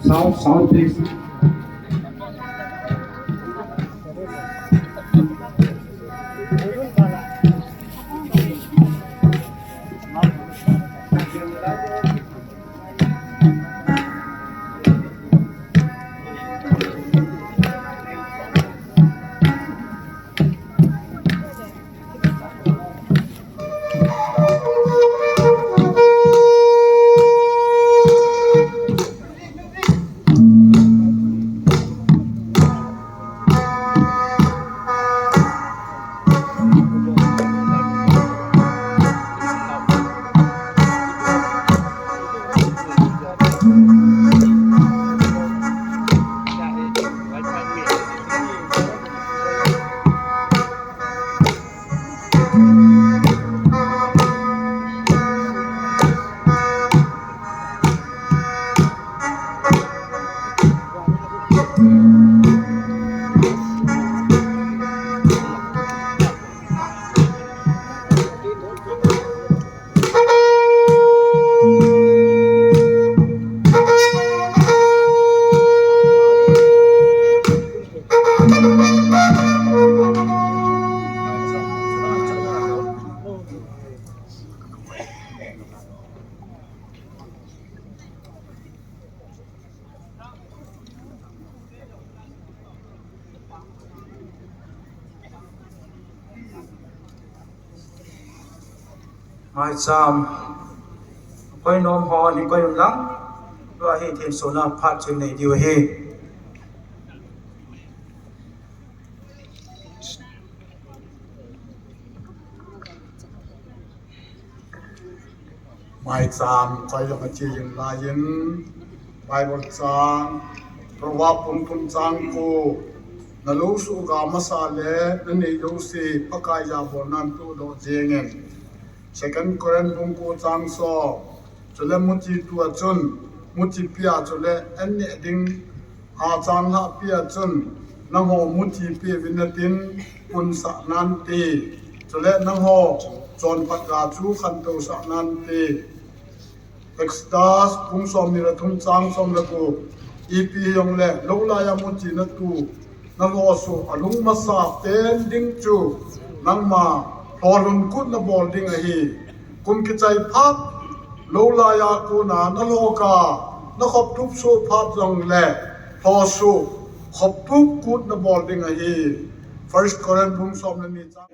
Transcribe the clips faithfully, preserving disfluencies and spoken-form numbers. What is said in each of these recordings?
Sound, sound, please. Maicham koi nom ho ni koi um lang. Tua hi themsuhna phat chu nei diu ahi. Maicham koi jong ache jing laiyin, Bible chang, Proverbs bung thum chang ko, na lou suhga masa le na nei jouse Pakai jabolnan tohdoh jengin. Second Corinth bung ko chang som, chule muchi tua chun, muchi pia chule an neh ding a chang lhah pia chun, nangho muchi pia uvin natin, punsah nante. Chule nangho chonphat ga chu khantousah nante. Exodus bung somni le thum chang som le ko, ipi hijongle lou laiya muchi natu, nalhosoh alung masa pen ding chu nangma lholhun kut nabol ding ahi. Kum kichai phat, lou laiya kona nalhoka, nakhop tup soh phat jongle, lhosoh, khop tup kut nabol ding ahi. First Corinth bung som le ni chang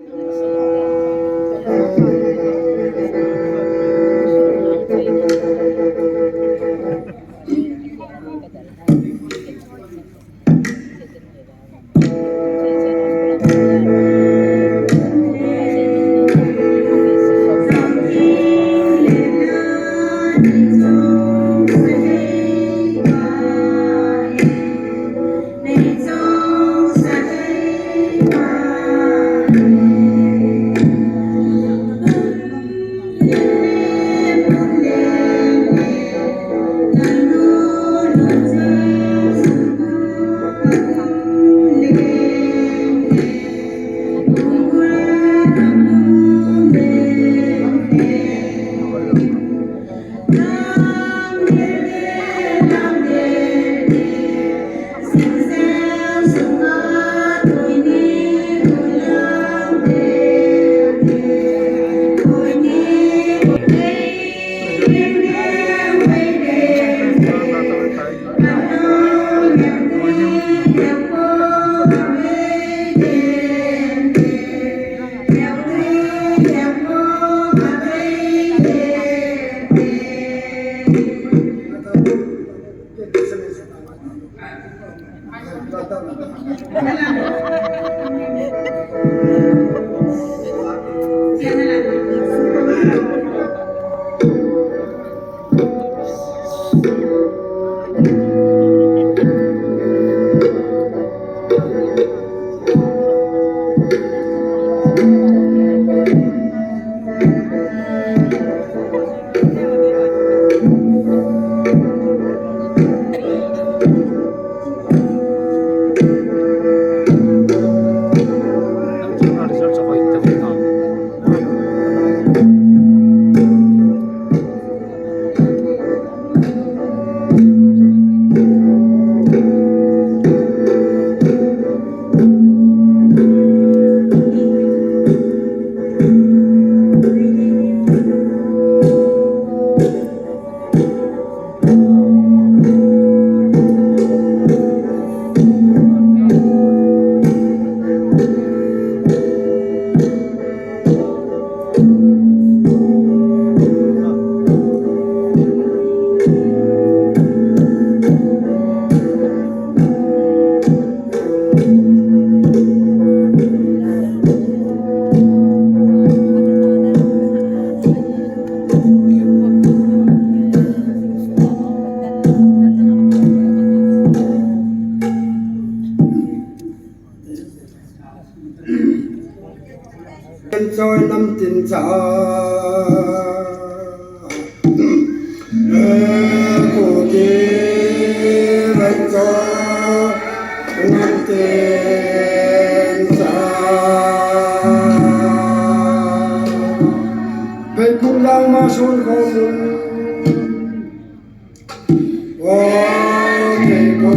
Thei po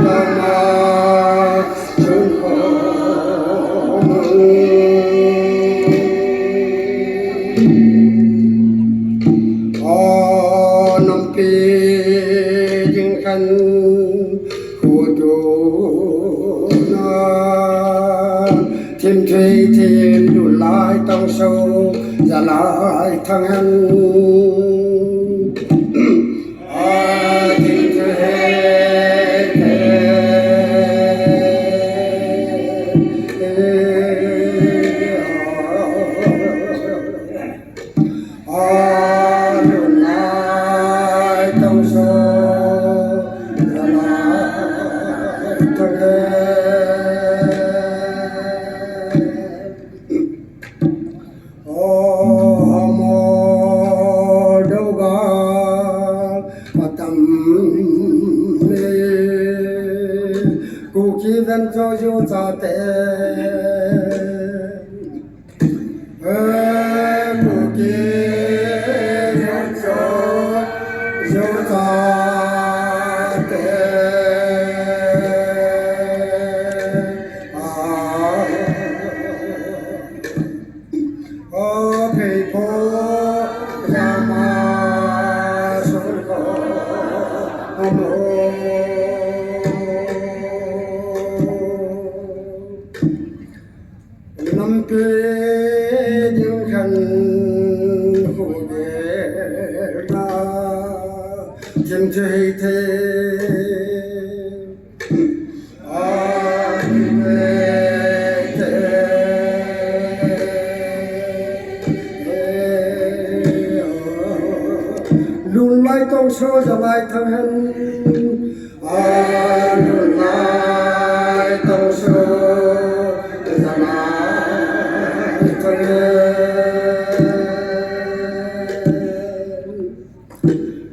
lama sun khom. O nampi ding khan khu tuna. Thim thei thim lun lai tong so, za lai thang hen. A thim thei thei. A lun lai tong so, za lai thang hen. O mo do ga patam le, Kuki ven cho yo cha te. Nampi ding khan khu gel na, thim thei thei. A thim thei thei. Lun lai tong so, za lai thang hen. A lun lai tong so, za lai thang hen.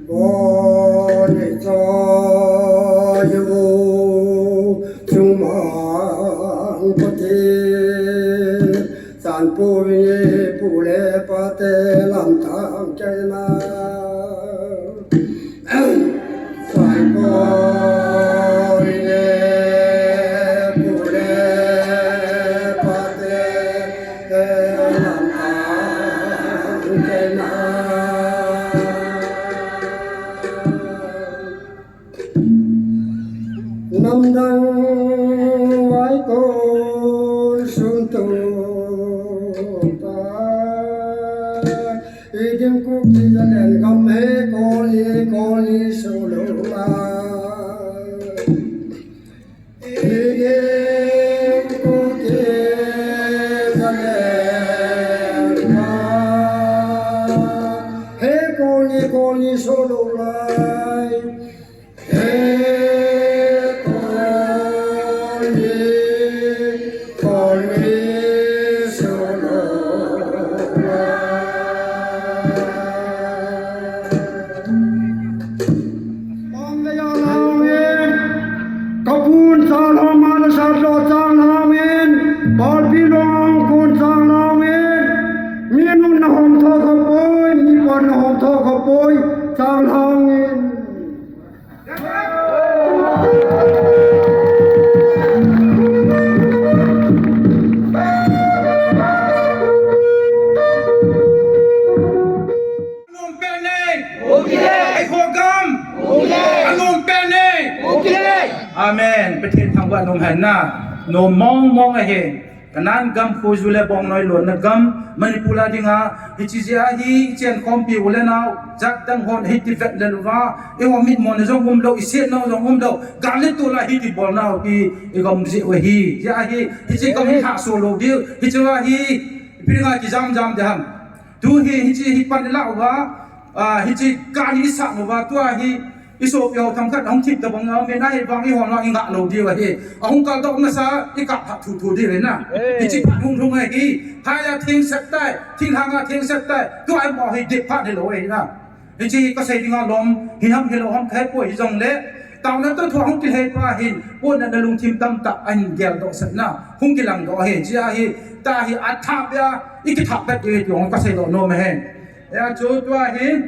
Ko ni cho yu chung mang pa ti, san pu ni pu le pa te lam thang chai na. Namdang vai kon sun tu ta. Idin Kuki zalen gam he koni koni solo la. Idin Kuki zalen gam he koni koni solo la. Kapun chang lhang ma na sa lo chang lhang in, palpi long kun chang lhang in, mi nun na hom tho ka poi, mi pon na hom tho ka poi, chang lhang in. Anom pen nei. Ei ho gam. Anom pen nei. Amen. Pathen thangvah nom hen na. Nom mong mong ahi. Kanan gam khu ju le bong noi lon na gam Manipur a dinga, hiche jeh a hi, chen khompi u le nau, jat dang hon, hiti vet le lou va, eiho mitmo na jong um lou, i siet nau jong um lou, gal le tol a hiti bol nau hi, i gam jeh u ahi, jeh a hi, hiche gam hi hahsa lou diu, hiche a hi, ipi dinga kijam jam ding ham. Tu hi, hiche hi pan i la uva, a, hiche kani i sat uva, tua hi, i sopi ho themkhat hung thip tabang a, mi na hi vang i hon vang i ngah lou diu ahi. A hung kal doh masa, i kap phat thu thu diu ahi na. Hiche phat hung hung ahi. Hai a thing sat tai, thing hang a thing sat tai, tua hi mo hi dik phat hi lou ahi na. Hiche ka sei dinga lom, hi ham hi lou ham ka he poi hi jong le. Taona toh thu hung kihei pa hin, pon na lungthim tamtah ahin gel doh sat na. Hung kilang doh ahi, jeh a hi, ta hi a thap ya, i kithap bet i jong ka sei doh nom ahi. Ya chu tua hi,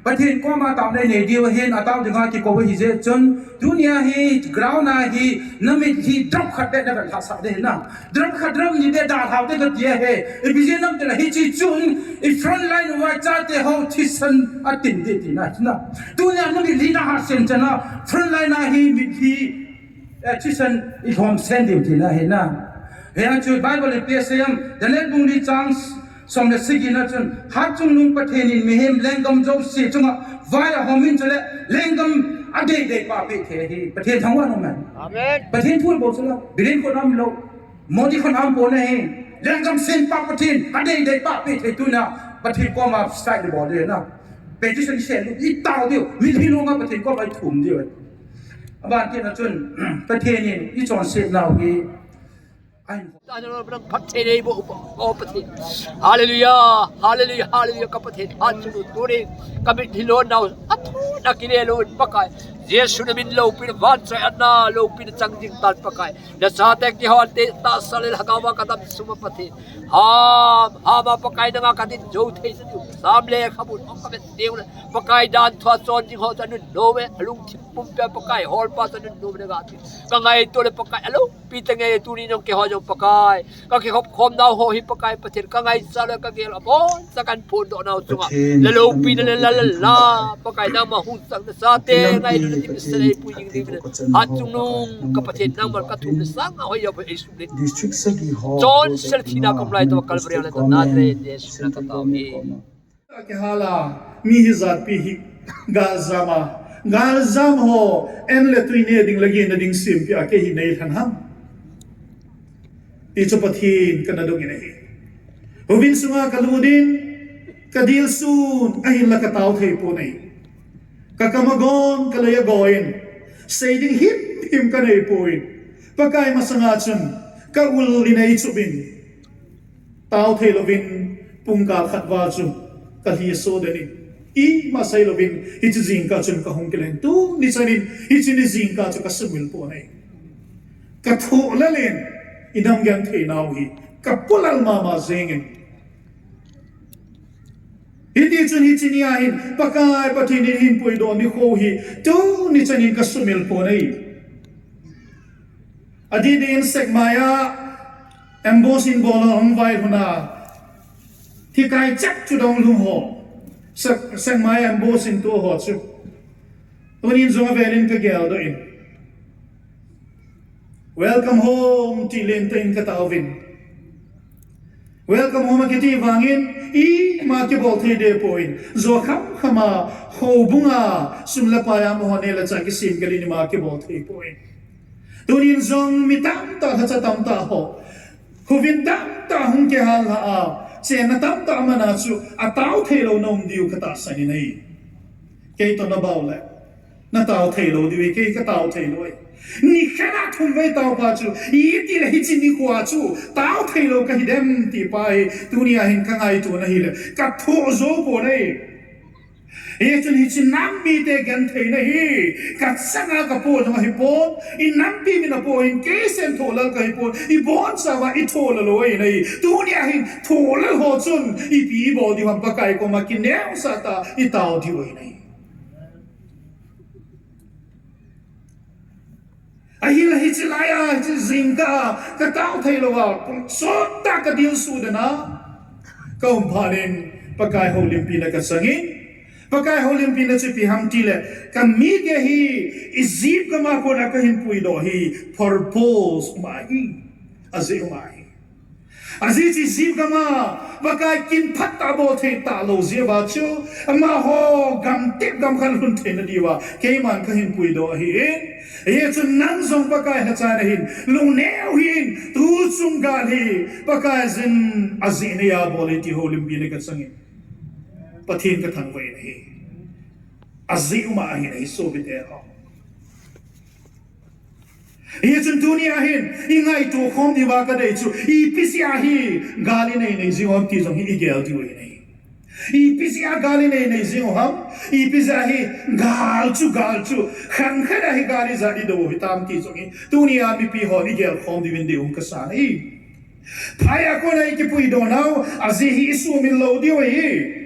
Pathen koma taona inei diu ahin, atao dinga kikou ahi jeh chun, tunia hi ground a hi, namit hi drop khat beh navel lhahsah ding ahi na. Drop khat drop ni beh dalhau te kati ahi. Ipi jeh ham itile hiche chun, i front line uva chate ho thisan atin ding tina ahi na. Tunia namit hi nahahsen chan a, front line a hi mit hi, eh, thisan ilhomsen diu tina ahi na. Hia chu Bible in ipi asei em, Daniel bung li chang som le sagi na chun, Hatchungnung Pathen in mihem lenggam jouse chunga vai ahom in chule lenggam adeidei pah peh thei ahi. Pathen thangvah in um hen. Amen. Pathen thu bol chu la, Bill Clinton um lou, Modi Khan um pon ahi. Lenggam sen pah Pathen adeidei pah peh thei tunia Pathen koma strike ibol diu na. Petition isei lou, itao diu, mit hi nunga Pathen koma ithum diu. Aban kit na chun, Pathen in ichonset nau hi, Pathen ei bo, bo, bo Pathen. Hallelujah, hallelujah, hallelujah. Ka Pathen, hatchungnung tunin kamit hi lon nau, athu na kile lou in Pakai. Jesu namin loupina vanchai ana, loupina chang jing tan Pakai. Nachate kihon te tahsa le lhagao va kadam suma Pathen. Ham, ham a Pakai nanga kadin jou thei sa diu. Sam le khabun ong kavet diu le. Pakai dan thua chon jing ho cha nun no ve, alungthim pumpi a Pakai holpa cha nun no ve ga ti. Kangaito le Pakai alo. Pi tenge tuni nong keiho jong Pakai. Ka kikhop khom nau ho hi Pakai Pathen ka ngaichat le ka gel abon sa kan phondoh nau chunga. Pathen, la loupina le la la la. Pakai nangma hung sang nachate ngailutna ding Pathen, sa nei pu jing ding le. Hatchungnung ka Pathen nangma ka thum le sang a hoi ya Jesu le. District sagi ho. Chonset thina kam lai to Calvary le to Nazareth Jesu na ka tao hi. Kihal a, mi hi jatpi hi, galjam a, galjam ho, en le tui ne ding le gina ding sempi a kei hi nei lhan ham. Ti chu Pathen kana dong in ahi. Houin sunga kalut in, kadilsun, ahinla katao thei pon ahi. Ka kam agon, ka lei agon, sei ding himhim kanei poi. Pakai masanga chun, ka ul in eichup in. Tao thei louvin pungkal khat val chu ka lhi so den in, ima sei louvin hiche jingkah chun ka hung kileng, tuni chan in hiche ni jingkah chu ka sumil pon ahi. Ka thoh lel in, i nam genthei nau hi ka pulal mama jeng in. Hiti chun hiche ni a hin Pakai Pathen in hin puidoh nikho hi tuni chan in ka sumil pon ahi. Adih dih in Sekmai a ambush in bol a hung vai lhun a, hikai chak chu dong lhung ho. Sek-, Sekmai a ambush in tou ho chu. Tunin jong avel in ka geldoh in, "Welcome home," ti lentah in ka taovin. Welcome home akiti vangin, ima kibol thei deh poi. Jo khamkham a, houbung a, sum le pai a, amaho neh le chah kisem kit in ima kibol thei poi. Tunin jong mi tamtah, lhacha tamtah ho, houin tamtah hung kihal lha a, chenna tamtah aman a chu, atao thei lou na um diu ka tahsan in ahi. Kei toh na bol le. Na tao thei lou diu ahi, kei ka tao thei lou ahi. Nikhat a thum vei tao pa chu, iti le hiche nikho a chu, tao thei lou ka hi dem ti pa hi, tuni a hin ka ngaito na hi le, ka thoh jou pon ahi. Hichun hiche nam mite genthei na hi, ka chang a ka po jong ahi pon, i nampi min a po hin kei sen thoh lal ka hi pon, i boncha uva i thoh lal lou ahi na hi. Tuni a hin thoh lal ho chun, ipi i bol diu ham Pakai koma kineosah tah a i tao diu ahi na hi. Ahinla hiche lai a, hiche jingkah a, ka tao thei lou a, kum sot tah ka dilsu den a, ka um phat in, Pakai houlimpi na ka chang in, Pakai houlimpi na chu ipi ham ti le, ka mite hi, Egypt gam a kona ka hin puidoh hi, purpose um ahi, ajeh um ahi. Ajeh chu Egypt gam a, Pakai kin phat tah bol thei talou jeh uva chu, amaho gam tep gam khat lhun theina diuva, keiman ka hin puidoh ahi in. Hichun nang jong Pakai lhacha na hin, lungneo hih in, tuchung gal hi, Pakai jin ajeh neiya bol e ti houlimpi na ka chang in. Pathen ka thangvah in ahi. Ajeh um ahi na hi sopite ho. Hichun tuni a hin, i ngaito khom diuva ka dei chu, ipi jeh a hi gal i nei nei jing u ham ti jong hi i gel diu ahi. Ipi jeh a gal i nei nei jing u ham, ipi jeh a hi gal chu, gal chu, khang khat a hi gal i jat i do u hitam ti jong hi, tuni a mipi hon i gel khom diuvin deium ka sa ahi. Phai a kona i kipuidoh nau, ajeh hi i sumil lou diu ahi.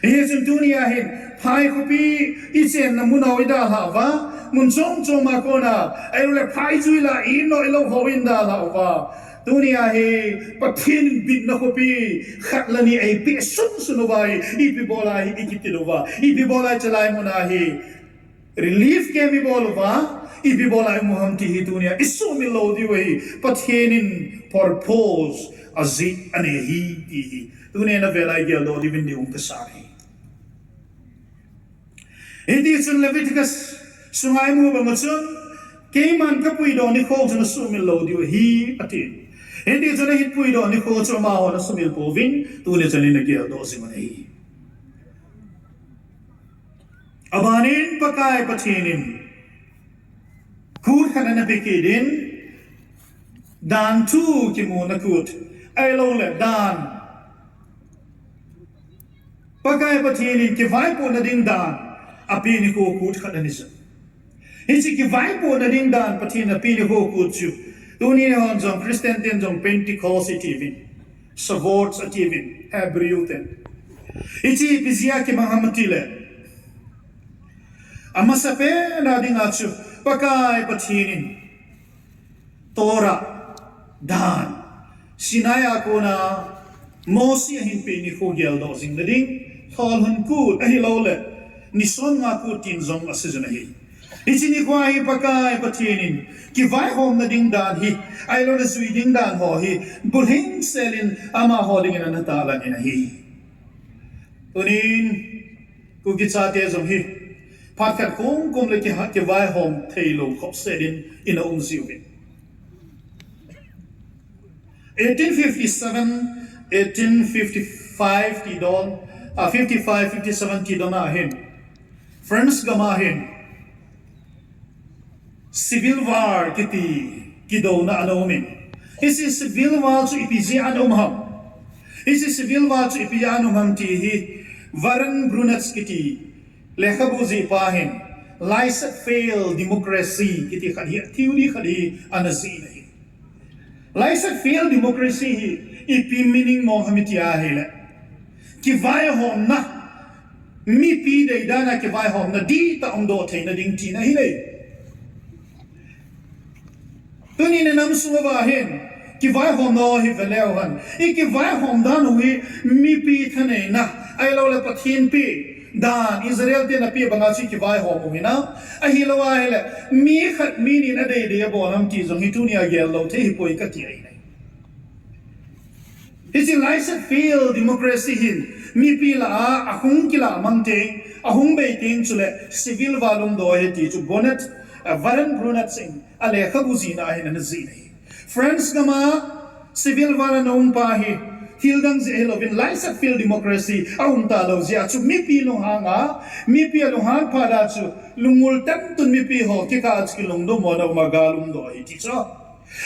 Hichun tuni ahin, Phai khopi ichenna mun a idalhah uva, mun chom chom a kona, ahilouleh Phai jui la ino ilou ho idalhah uva. Tuni ahi, Pathen bitna khopi khat le ni eipeh sunsun uva hi, ipi bol a hi ikiti uva, ipi bol a chalai mun ahi. Relief camp ibol uva, ipi bol a imu ham ti hi tunia isumil lou diu ahi, Pathen in purpose ajeh anei ahi ti hi. Tunia na vel a igeldoh diuvin ding um kasa ahi. Hiti chun Leviticus sunga imu bang chun, keiman kapuidoh nikho chun asumil lou diu ahi, ati. Hiti chun ahin puidoh nikho chu amahon asumil pouvin, tunia chun ina geldoh jing u ahi. Abanin Pakai Pathen in kut khat ana pe kit in, dan thu kimuna kut, ahilouleh dan, Pakai Pathen in kivaipohna ding dan ape nikho kut khat ana nei. Hiche kivaipohna ding dan Pathen in ape nikho kut chu, tuni hon jong Christian ten jong Pentecost iti uvin, Shavuot ati uvin Hebrew ten. Hiche ipi jeh a kimang ham ati le, amasapen a dinga chu Pakai Pathen in Torah, dan, Sinai a kona Mosi ahin pe nikho geldoh jing nading, lolhing kut ahilouleh ni somnga kut tin jong asei jin ahi. Hiche nikho hi Pakai Pathen in kivaihomna ding dan hi, ahilouleh jui ding dan ho hi, bulhing selin amaho dingin ana tahlang in ahi. Tunin, Kuki chate jong hi, phat khat khum kum le kiha-, kivaihom thei lou khop selin ina um jiuvin. Eighteen fifty-seven, eighteen fifty-five ti don, a fifty-five, fifty-seven ti don ahin, France gam ahin, Civil War kiti kidouna ana umin. Hiche Civil War chu ipi jeh a ana um ham. Hiche Civil War chu ipi jeh a ana um ham ti hi Warren Brunet kiti lekhabu jihpa hin Laissez-faire democracy kiti khat hi, theory khat hi ana jih in ahi. Laissez-faire democracy hi ipi meaning mong ham iti ahile, kivaihomna, mipi deidan a kivaihomna dihtah umdoh theina ding tina ahi. Tunin inam sung uva hin kivaihomna hi veleu hen, ikivaihom dan u hi mipi thaneina, ahilouleh Pathen pi dan, Israel ten api banga chu kivaihom u hinam, ahilou ahile mi khat mi nin adei dei abol ham ti jong hi tunia gel lou thei hipoi kati ahi. Hiche laissez-faire democracy hin mipi lah a ahung kilah mang teng, ahung bei teng chule Civil War umdoh ahi ti chu Brunet, a, Warren Brunet in alekhabu jihna ahin ana jih in ahi. France gam a Civil War ana um pa hi thil dang jeh hilouvin laissez-faire democracy aum talou jeh a chu mipi lunghang a, mipi alunghang phat a chu lungul tah tah in mipi ho kikah a chu kilungdong mona um a gal umdoh ahi ti chu.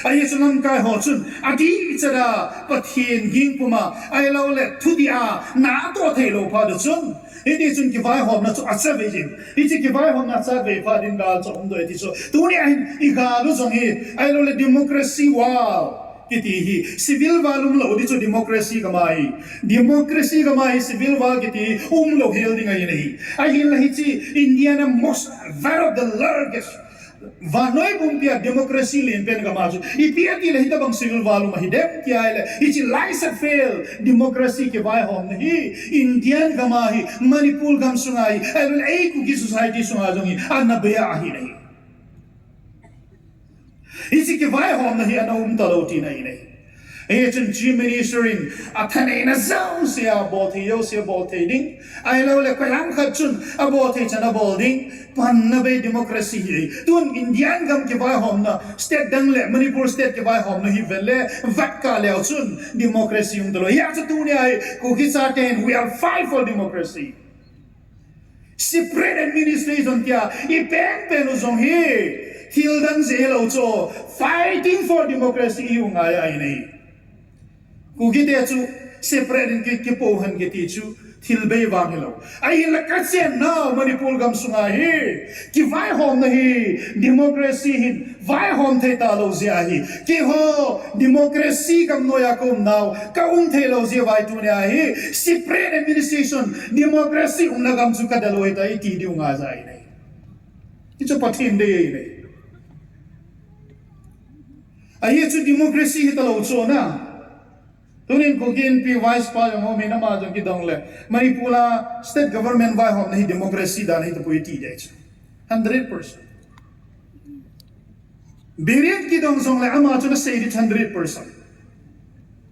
Ahi chu lamkai ho chun adih chet a Pathen ging pum a, ahilouleh thudih a natoh thei lou phat chun, hiti chun kivaihomna chu achavei jin. Hiche kivaihomna achavei phat in gal chu umdoh ahi ti chu. Tunia hin igal u jong hi, ahilouleh democracy war kiti hi, Civil War umlou ding chu democracy gam a hi. Democracy gam a hi Civil War kiti umlou hel ding ahi nahi. Ahinla hiche India na most, one of the largest, vannoi pumpi a democracy lenpen gam a chu ipi ati le hitabang Civil War um ahi dem ti ahile, hiche laissez-faire democracy kivaihomna hi Indian gam a hi, Manipur gam sunga hi, ahilouleh ei Kuki society sunga jong hi ana bei a ahi nahi. Hiche kivaihomna hi ana um talou tina ahi nahi. Hichun Chief Minister in athaneina jouse a bol thei jouse bol thei ding, ahilouleh koiham khat chun abol thei chan abol ding, panna bei democracy hi. Tun Indian gam kivaihomna, state dang le Manipur state kivaihomna hi vel le vet kah leu chun democracy um talou. Hijeh chun tunia hi Kuki chaten we are fight for democracy. Separate administration tia ipen pen u jong hi thil dang jeh lou chu fighting for democracy iu ngai ahi nahi. Kuki te chu separate in ki, kipo hen kiti chu Thil bei vang hilou. Ahinla kachen nau Manipur gam sunga hi kivaihomna hi democracy hin vaihom thei talou jeh ahi. Keiho democracy gam noiya kaum nau, kaum thei lou jeh vai tunia hi separate administration, democracy umna gam chu kadalou ahitai ti diu ngai jeh ahi. Hichu Pathen dei ahi. Ahi chu democracy hitalou chu na. Tunin Kuki Inpi vice pa jong ho mi nama jong kidong le, Manipur a state government vaihomna hi democracy dan hitapoi ti dei chu. Hundred percent. Biren kidong jong le ama chu nasei di hundred percent.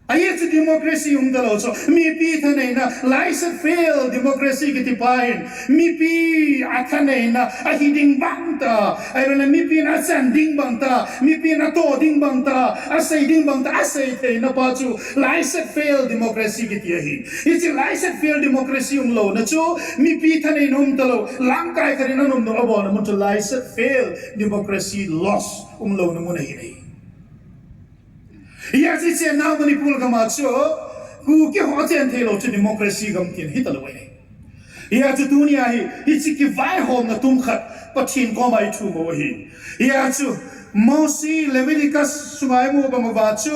Ahi chu democracy umtalou chu. Mipi thaneina, laisat fail democracy kiti pa hin. Mipi a thaneina, ahi ding bang ta. Ahilou le mipin achan ding bang ta. Mipin ato ding bang ta. Asei ding bang ta. Asei theina pa chu. Laisat fail democracy kiti ahi. Hiche laisat fail democracy umlouna chu. Mipi thaneina umtalou. Lamkai khat in anom nom abona mun chu laisat fail democracy loss umlouna mun ahi. Hijeh chun nau Manipur gam a chu, Kuki ho chen thei lou chu democracy gam tin hitalou ahi. Hijeh chun tunia hi, hiche kivaihomna tum khat Pathen koma ithum u ahi. Hijeh chun Mosi Leviticus sunga imu bang uva chu,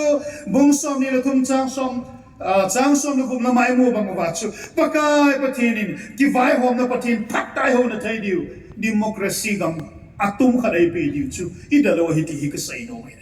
bung som ni le thum chang som, ah, chang som le gup lama imu bang uva chu, Pakai Pathen in, kivaihomna Pathen phatah a ihouna thei diu, democracy gam atum khat eipeh diu chu, idalou ahi ti hi kasei nom ahi.